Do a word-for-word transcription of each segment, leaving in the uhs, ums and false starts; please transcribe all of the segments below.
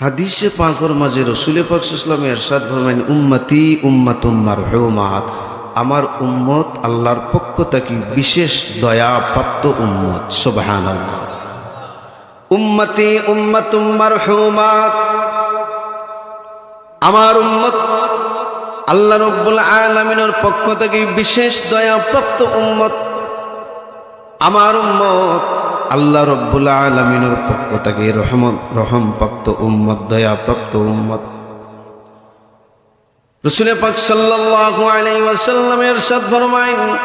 হাদিসে পাকর মাঝে রসুলে পাক সাল্লাল্লাহু আলাইহি ওয়াসাল্লামে ইরশাদ ফরমাইন, "উম্মতি উম্মাতুম মারহুমাত, আমার উম্মত আল্লাহর পক্ষ থাকি বিশেষ দয়াপ্রাপ্ত উম্মত।" সুবহানাল্লাহ। "উম্মতি উম্মাতুম মারহুমাত, আমার উম্মত আল্লাহ রব্বুল আলামিনের পক্ষ থাকি বিশেষ দয়াপ্রাপ্ত উম্মত।" আমার উম্মত আল্লাহ রব্বুল আলামিনের পক্ষ থাকি রহমত, রহমপ্রাপ্ত উম্মত, দয়াপ্রাপ্ত উম্মত। রসুলে পাক সাল্লাল্লাহু আলাইহি ওয়াসাল্লামে ইরশাদ ফরমাইন,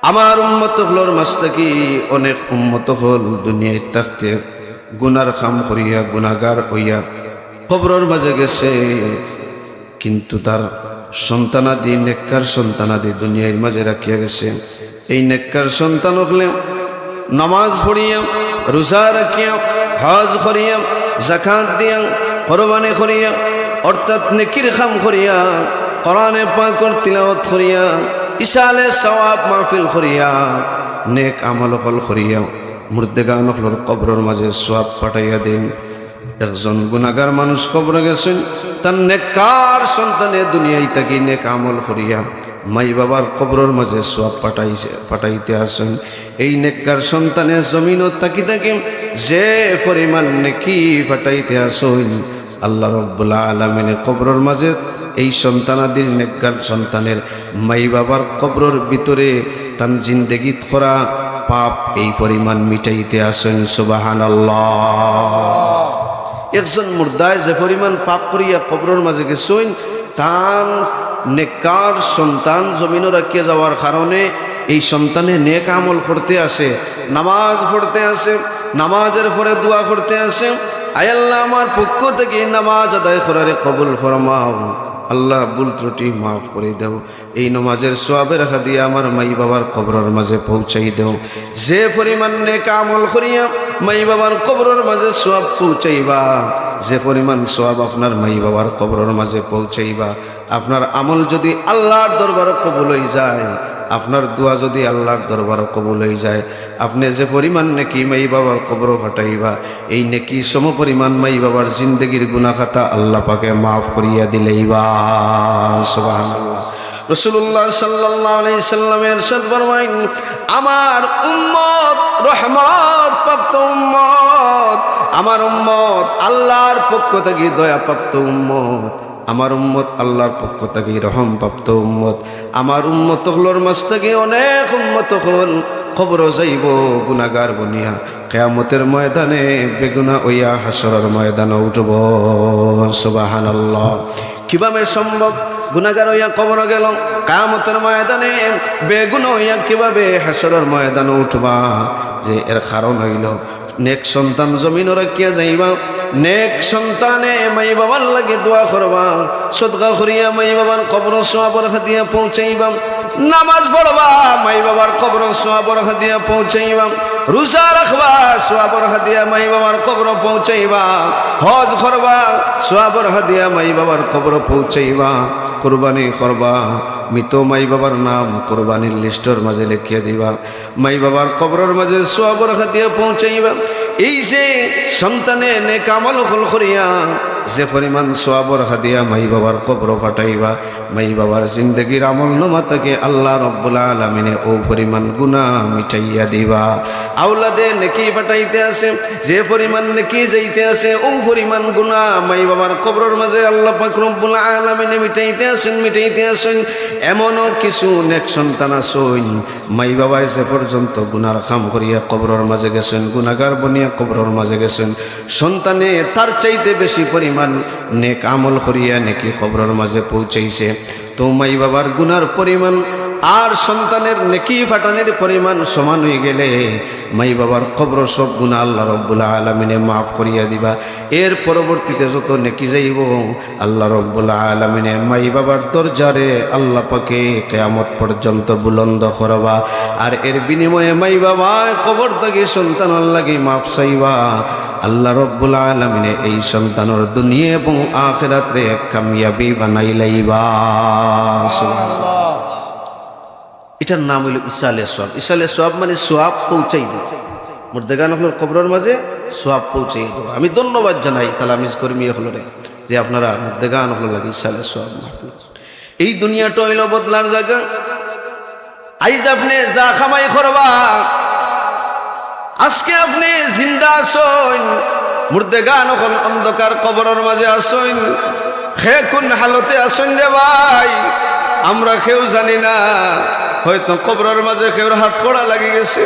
আমার উম্মত অকলর মাঝ থাকি অনেক উম্মত অকল দুনিয়াত থাকতে গুনার কাম করিয়া, গুনাগার অইয়া কবরর মাঝে গেছে। কিন্তু তার সন্তানাদি, নেককার সন্তানাদি দুনিয়ার মাঝে রাখিয়া গেছে। এই নেককার সন্তান অকলে নামাজ পড়িয়া, রোজা রাখিয়া, হজ করিয়া, যাকাত দিয়া, কোরবানি করিয়া, অর্থাৎ নেকির কাম করিয়া, কোরআনে পাকর তিলাওয়াত করিয়া, ইসালে সওয়াব মাহফিল করিয়া, নেক আমল অকল করিয়া, মুর্দেগান অকলর কবরর মাঝে সওয়াব পাঠাইয়া দেইন। একজন গুনাগার মানুষ কবরো গেছইন, তার নেককার সন্তানে দুনিয়াই থাকি নেক আমল করিয়া মাই বাবার কবরর মাঝে সওয়াব পাঠাইছে, পাঠাইতে আছইন। এই নেককার সন্তানে জমিনো থাকি থাকি যে পরিমাণ নেকি পাঠাইতে আছইন, আল্লাহ রব্বুল আলামিনে কবরর মাঝে এই সন্তানাদির, নেককার সন্তানের মাই বাবার কবরর ভিতরে তান জিন্দেগিত করা পাপ এই পরিমাণ মিটাইতে আছইন। সুবহানাল্লাহ। একজন মুর্দায় যে পরিমাণ পাপ করিয়া কবরর মাঝে গেছইন, তান নেককার সন্তান জমিনো রাখিয়া যাওয়ার কারণে এই সন্তানে নেক আমল করতে আছে, নামাজ পড়তে আছে, নামাজের পরে দোয়া করতে আছে, "আয় আল্লাহ, আমার পক্ষ থাকি নামাজ আদায় করারে কবুল ফরমাও, আল্লাহ ভুল ত্রুটি মাফ করি দেও।" এই নমাজের সওয়াবের হাদিয়া আমার মাই বাবার কবরর মাঝে পৌঁছাই দেও। যে পরিমাণ নেক আমল করিয়া মাই বাবার কবরর মাঝে সওয়াব পৌঁছাইবা, যে পরিমাণ সওয়াব আপনার মাই বাবার কবরর মাঝে পৌঁছাইবা, আপনার আমল যদি আল্লাহর দরবারো কবুল অই যায়, আপনার দোয়া যদি আল্লাহর দরবারো কবুল অই যায়, আপনে যে পরিমাণ নেকি মাই বাবার কবরো পাঠাইবা, এই নেকি সমপরিমাণ মাই বাবার জিন্দেগির গুনাহ খাতা আল্লাহ পাকে মাফ করিয়া দিলাইবা। সুবহানাল্লাহ। রাসূলুল্লাহ সাল্লাল্লাহু আলাইহি সাল্লামে ইরশাদ ফরমাইন, "আমার উম্মত রহমত প্রাপ্ত উম্মত, আমার উম্মত আল্লাহর পক্ষ থাকি দয়া প্রাপ্ত উম্মত, আমার উম্মত আল্লাহর পক্ষ থাকি রহম প্রাপ্ত উম্মত, আমার উম্মত অকলর মাঝ থাকি অনেক উম্মত অকল কবরো যাইবো গুনাগার বনিয়া।" কিয়ামতের ময়দানে বেগুনা অইয়া হাশরর ময়দানো উঠবো। সুবহানাল্লাহ। কিভাবে সম্ভব? গুনাগার অইয়া কবরো গেল, কিয়ামতের ময়দানে বেগুনা অইয়া কিভাবে হাশরর ময়দানো উঠবা? যে এর কারণ অইলো, নেক সন্তান জমিনো রাখিয়া যাইবা, নেক সন্তানে মাই বাবার লাগি দোয়া করবা, সদকা করিয়া মাই বাবার কবরো সওয়াবর হাদিয়া পৌঁছাইবা, নামাজ পড়বা, মাই বাবার কবরো সওয়াবর হাদিয়া পৌঁছাইবা, রোজা রাখবা, সওয়াবর হাদিয়া মাই বাবার কবরো পৌঁছাইবা, হজ করবা, সওয়াবর হাদিয়া মাই বাবার কবরো পৌঁছাইবা, কুরবানি করবা, মৃত মাই বাবার নাম কুরবানির লিস্টর মাঝে লেখিয়া দিবা, মাই বাবার কবরর মাঝে সওয়াবর হাদিয়া পৌঁছাইবা। এই যে সন্তানে নেক আমল অকল করিয়া যে পরিমাণ সওয়াবর হাদিয়া মাই বাবার কবরো পাঠাইবা, মাই বাবার জিন্দেগির আমল নামা থাকি আল্লাহ রব্বুল আলামিনে অউ পরিমাণ গুনাহ মিটাইয়া দিবা। আওলাদে নেকি পাঠাইতে আছে, যে পরিমাণ নেকি যাইতে আছে, অউ পরিমাণ গুনাহ মাই বাবার কবরর মাঝে আল্লাহ পাক রব্বুল আলামিনে মিটাইতে আছইন, মিটাইতে আছইন। এমনও কিছু নেক সন্তান আছইন, মাই বাবায় যে পর্যন্ত গুনার কাম করিয়া কবরর মাঝে গেছইন, গুনাগার বনিয়া কবরর মাঝে গেছইন, সন্তানে তার চাইতে বেশি পরিমাণ নেক আমল করিয়া নেকি কবরর মাঝে পৌঁছাইছে। তো মাই বাবার গুনার পরিমাণ আর সন্তানের নেকি পাঠানির পরিমাণ সমান অইগেলে মাই বাবার কবরর সব গুনাহ আল্লাহ রব্বুল আলামিনে মাফ করিয়া দিবা। এর পরবর্তীতে যত নেকি যাইবো, আল্লাহ রব্বুল আলামিনে মাই বাবার দরজারে আল্লাহ পাকে কিয়ামত পর্যন্ত বুলন্দ করবা। আর এর বিনিময়ে মাই বাবায় কবর থাকি সন্তানর লাগি মাফ চাইবা। আল্লাহ রব্বুল আলামিনে এই সন্তানর দুনিয়া এবং আখিরাতরে এক কামিয়াবি বানাইলাইবা। সুবহানাল্লাহ। এটার নাম অইলো ইসালে সওয়াব। ইসালে সওয়াব মানে সওয়াব পৌঁছাইবা। মুর্দেগান অকলর কবরর মাঝে সওয়াব পৌঁছাইয়া দেওয়া। আমি ধন্যবাদ জানাই তালামিজ কর্মী অকলরে যে আপনারা মুর্দেগান অকলর লাগি ইসালে সওয়াব মাহফিল। এই দুনিয়াটা অইলো বদলার জাগা। আইজ আপনে যা কামাই করবা, আজকে আপনে জিন্দা আছইন, মুর্দেগান অকল অন্ধকার কবরর মাঝে আছইন। কে কুন হালতে আছইন রে ভাই, আমরা কেউ জানি না। হয়তো কবরর মাঝে কেউর হাতকড়া লাগি গেছে,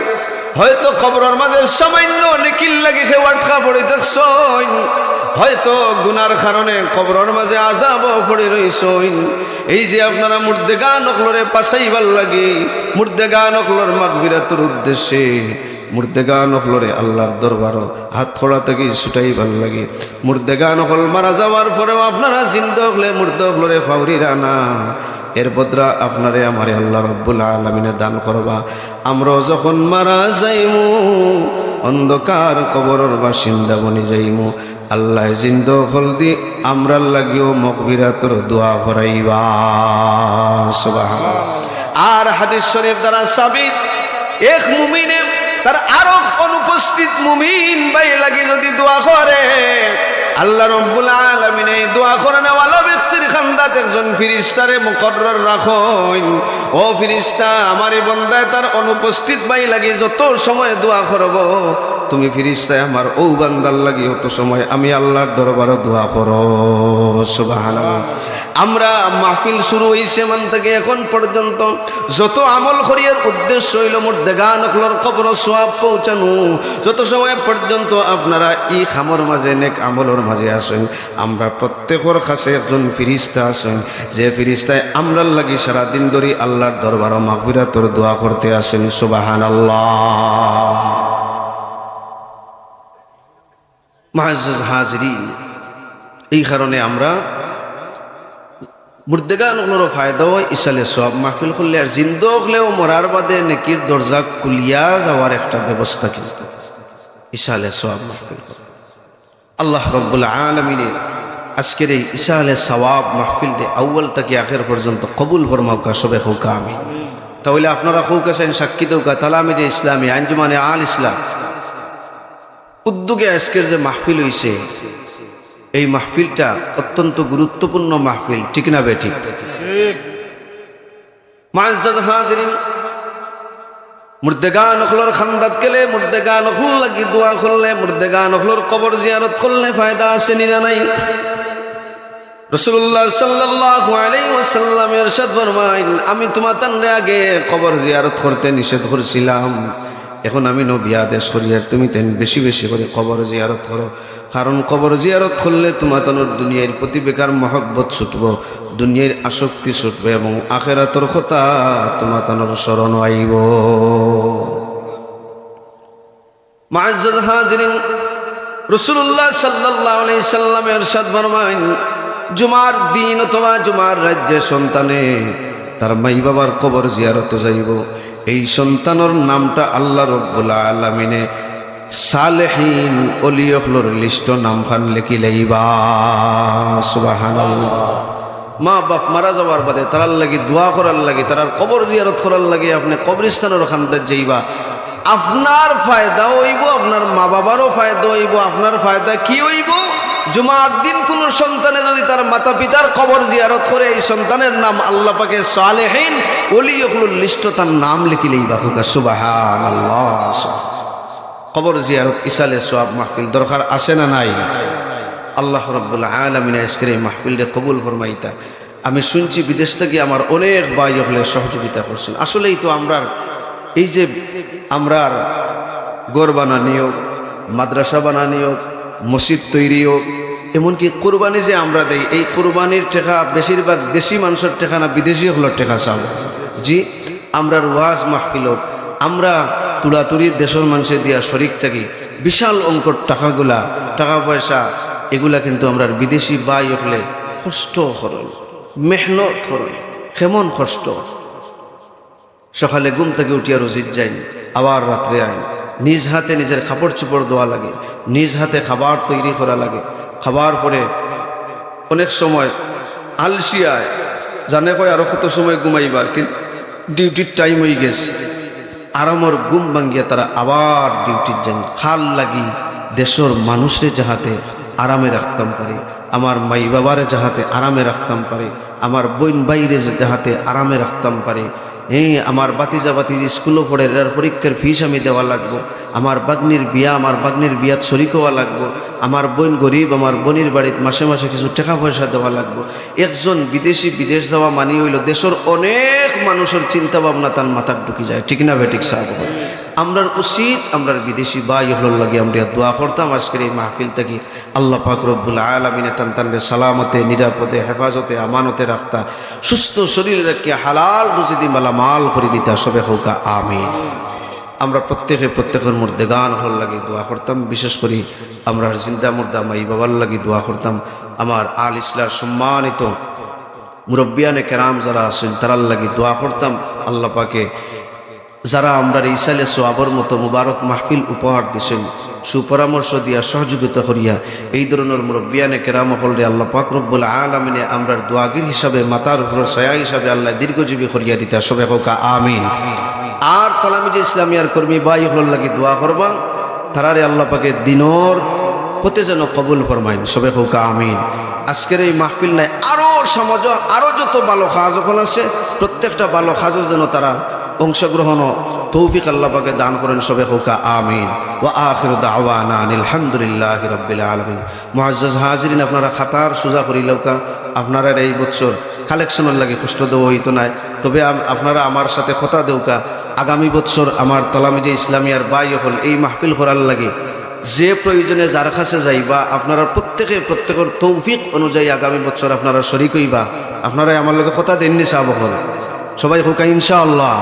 হয়তো কবরর মাঝে সামান্য নেকির লাগি কেউ আটকা পড়ি দেখছইন, হয়তো গুনার কারণে কবরর মাঝে আজাবো পড়ি রইছইন। এই যে আপনারা মুর্দেগান অকলরে বাঁচাইবার লাগি, মুর্দেগান অকলর মাগফিরাতর উদ্দেশ্যে, মুর্দেগান অকলরে আল্লার দরবারো হাতকড়া থাকি ছুটাইবার লাগি, মুর্দেগান অকল মারা যাওয়ার পরেও আপনারা জিন্দা অকলে মুর্দা অকলরে ফাউরিরা না, এর বদলা আপনারে আমারে আল্লা রব্বুল আলামিনে দান করবা। আমরাও যখন মারা যাইমু, অন্ধকার কবরর বাসিন্দা বনি যাইমু, আল্লায় জিন্দা অকলদি আমরার লাগিও মাগফিরাতর দোয়া করাইবা। সুবহানাল্লাহ। আর হাদিস শরীফ দ্বারা সাবিত, এক মুমিনে তার আরক অনুপস্থিত মুমিন ভাই লাগি যদি দোয়া করে, আল্লা রব্বুল আলামিনে এই দোয়া করনেওয়ালা ব্যক্তির কান্দাত একজন ফিরিস্তারে মুকররর রাখইন। ও ফিরিস্তা, আমার এই বন্দায় তার অনুপস্থিত ভাই লাগি যত সময় দোয়া করবো, তুমি ফিরিস্তায় আমার অউ বান্দার লাগি অত সময় আমি আল্লার দরবারো দোয়া করো। সুবহানাল্লাহ। আমরা মাহফিল শুরু অইছে মান থাকি এখন পর্যন্ত যত আমল করিয়ার উদ্দেশ্য অইলো মুর্দেগান অকলর কবরো সওয়াব পৌঁছানো। যত সময় পর্যন্ত আপনারা ই কামর মাঝে, নেক আমলর মাঝে আছইন, আমরার প্রত্যেকর কাছে একজন ফিরিস্তা আছইন, যে ফিরিস্তায় আমরার লাগি সারাদিন ধরি আল্লার দরবারো মাগফিরাতর দোয়া করতে আছইন। সুবহানাল্লাহ। মুআজ্জাজ হাজিরিন, এই কারণে আমরা মুর্দেগান অকলরও ফায়দা অয় ইসালে সওয়াব মাহফিল করলে, আর জিন্দা অকলেও মরার বাদে নেকির দরজা খুলিয়া যাওয়ার একটা ব্যবস্থা কিন্তু ইসালে সওয়াব মাহফিল করলে। আল্লাহ রব্বুল আলামিনে আজকের এই ইসালে সওয়াব মাহফিলরে আউয়াল থাকি আখের পর্যন্ত কবুল ফরমাউক্কা, সবে কউক্কা আমিন। তাইলে আপনারা কউক্কা, সাক্ষী দেউক্কা, তালামিজে ইসলামী আঞ্জুমানে আল ইসলাম উদ্যোগে আজকের যে মাহফিল অইছে, এই মাহফিলটা অত্যন্ত গুরুত্বপূর্ণ মাহফিল, ঠিক না বেঠিক? মুআজ্জাজ হাজিরিন, মুর্দেগান অকলর কান্দাত গেলে, মুর্দেগান অকলর লাগি দোয়া করলে, মুর্দেগান অকলর কবর জিয়ারত করলে ফায়দা আছে নি না নাই? রাসূলুল্লাহ সাল্লাল্লাহু আলাইহি ওয়াসাল্লামে ইরশাদ ফরমাইন, "আমি তুমাতানরে আগে কবর জিয়ারত করতে নিষেধ করছিলাম, এখন আমি নবী আদেশ করিয়ার তুমিতাইন বেশি বেশি করি কবর জিয়ারত করো, কারণ কবর জিয়ারত করলে তুমাতানর দুনিয়ার প্রতি বেকার মহব্বত ছুটবো, দুনিয়ার আসক্তি ছুটবো এবং আখেরাতর কথা তুমাতানর স্মরণ আইবো।" মুআজ্জাজ হাজিরিন, রাসূলুল্লাহ সাল্লাল্লাহু আলাইহি সাল্লামে ইরশাদ ফরমাইন, জুমার দিন অথবা জুমার রাইত যে সন্তানে তার মাই বাবার কবর জিয়ারতো যাইবো, এই সন্তানর নামটা আল্লাহ রব্বুল আলামিনে সালেহিন অলি অকলর লিস্টো নামখান লেখি লাইবা। সুবহানাল্লাহ। মা বাপ মারা যাওয়ার বাদে তারার লাগি দোয়া করার লাগি, তারার কবর জিয়ারত করার লাগি আপনে কবরস্থানর কান্দাত যাইবা। আপনার ফায়দা অইবো, আপনার মা বাবারও ফায়দা অইবো। আপনার ফায়দা কি অইবো? জুমার দিন কুনু সন্তানে যদি তার মাতা পিতার কবর জিয়ারত করে, এই সন্তানের নাম আল্লাহ পাকে সালেহিন অলি অকলর লিস্টো তার নাম লেখি লাইবা। কউক্কা সুবহানাল্লাহ। কবর জিয়ারত, ইসালে সওয়াব মাহফিল দরকার আছে না নাই? আল্লাহ রব্বুল আলামিনে আজকের এই মাহফিলরে কবুল ফরমাইতা। আমি শুনছি বিদেশ থাকি আমার অনেক ভাই অকলে সহযোগিতা করছইন। আসলেই তো আমরার এই যে আমরার ঘর বানানি অউক, মাদ্রাসা বানানি অউক, মসজিদ তৈরি অউক, এমনকি কুরবানি যে আমরা দেই, এই কুরবানির টেকা বেশিরভাগ দেশি মানষর টেকা না বিদেশি অকলর টেকা চাও? জি, আমরার ওয়াজ মাহফিল অউক, আমরা তুড়াতুড়ি দেশর মানষে দিয়া শরিক থাকি, বিশাল অঙ্কর টেকাগুলা, টেকা পয়সা, এগুলা কিন্তু আমরার বিদেশি ভাই অকলে কষ্ট করইন, মেহনত করইন। কেমন কষ্ট? সকালে ঘুম থাকি উঠিয়া রুজিত যাইন, আবার রাত্রে আইন, নিজ হাতে নিজের কাপড় চোপড় ধোয়া লাগে, নিজ হাতে খাবার তৈরি করা লাগে, খাবার পরে অনেক সময় আলসি আয়, জানে কয় আরো কত সময় ঘুমাইবার, কিন্তু ডিউটির টাইম অইগেছে। আরামর ঘুম ভাঙ্গিয়া তারা আবার ডিউটিত যাইন। কার লাগি? দেশর মানুষরে যাহাতে আরামে রাখতাম পারি, আমার মাই বাবারে যাহাতে আরামে রাখতাম পারি, আমার বইন ভাইরে যাহাতে আরামে রাখতাম পারি। এই আমার ভাতিজা ভাতিজি স্কুলো পড়ের, এরার পরীক্ষার ফিস আমি দেওয়া লাগবো, আমার ভাগ্নির বিয়া, আমার ভাগ্নির বিয়াত শরিক হওয়া লাগবো, আমার বইন গরিব, আমার বইনর বাড়িত মাসে মাসে কিছু টেকা পয়সা দেওয়া লাগবো। একজন বিদেশি বিদেশ যাওয়া মানি অইলো দেশর অনেক মানুষর চিন্তা ভাবনা তান মাথাত ঢুকি যায়, ঠিক না বেঠিক সাব? আমরার উচিত আমরার বিদেশি ভাই অকলর লাগি আমরা দোয়া করতাম। আজকের এই মাহফিল থাকি আল্লাহ পাক রব্বুল আলামিনে তান তানরে সালামতে, নিরাপদে, হেফাজতে, আমানতে রাখতা, সুস্থ শরীর রাখিয়া হালাল রুজি দি মালামাল করি দিতা। সবে কউক্কা আমিন। আমরা প্রত্যেকে প্রত্যেকর মুর্দেগান অকলর লাগি দোয়া করতাম, বিশেষ করি আমরার জিন্দা মুর্দা মাই বাবার লাগি দোয়া করতাম, আমার আল ইসলার সম্মানিত মুরব্বিয়ানে কেরাম যারা আছইন তারার লাগি দোয়া করতাম। আল্লাহ পাকে যারা আমরারে ইসালে সোয়াবর মতো মুবারক মাহফিল উপহার দিছইন, সুপরামর্শ দিয়া, সহযোগিতা করিয়া, এই ধরনর মুরব্বিয়ানে কেরাম অকলরে আল্লাহ পাক রব্বুল আলামিনে আমরার দোয়াগির হিসাবে, মাথার উপরর ছায়া হিসাবে আল্লাহ দীর্ঘজীবী করিয়া দিতা। সবে কউক্কা আমিন। আর তালামিজে ইসলামিয়ার কর্মী ভাই অকলর লাগি দোয়া করবা, তারারে আল্লাহ পাকে দিনর পথে যেন কবুল ফরমাইন। সবে কউক্কা আমিন। আজকের এই মাহফিল নায়, আরো সমাজো আরো যত ভালো কাজ অকল আছে, প্রত্যেকটা ভালো কাজো যেন তারা অংশগ্রহণ, তৌফিক আল্লাহ পাকে দান করেন। সবে কউক্কা আমিন। ওয়া আখিরু দাওয়ানা আনিল হামদুলিল্লাহি রাব্বিল আলামিন। মুআজ্জাজ হাজিরিন, আপনারা কাতার সুজা করিলাউক্কা। আপনারার এই বছর কালেকশনর লাগি কষ্ট দেওয়া অইতো নায়, তবে আম-, আপনারা আমার সাথে কথা দেউক্কা, আগামী বছর আমার তালামিজে ইসলামিয়ার ভাই অকল এই মাহফিল করার লাগি যে প্রয়োজনে যার কাছে যাইবা, আপনারা প্রত্যেকে প্রত্যেকর তৌফিক অনুযায়ী আগামী বছর আপনারা শরিক অইবা। আপনারা আমার লগে কথা দেইন নি সাব অকল? সবে কউক্কা ইনশাআল্লাহ।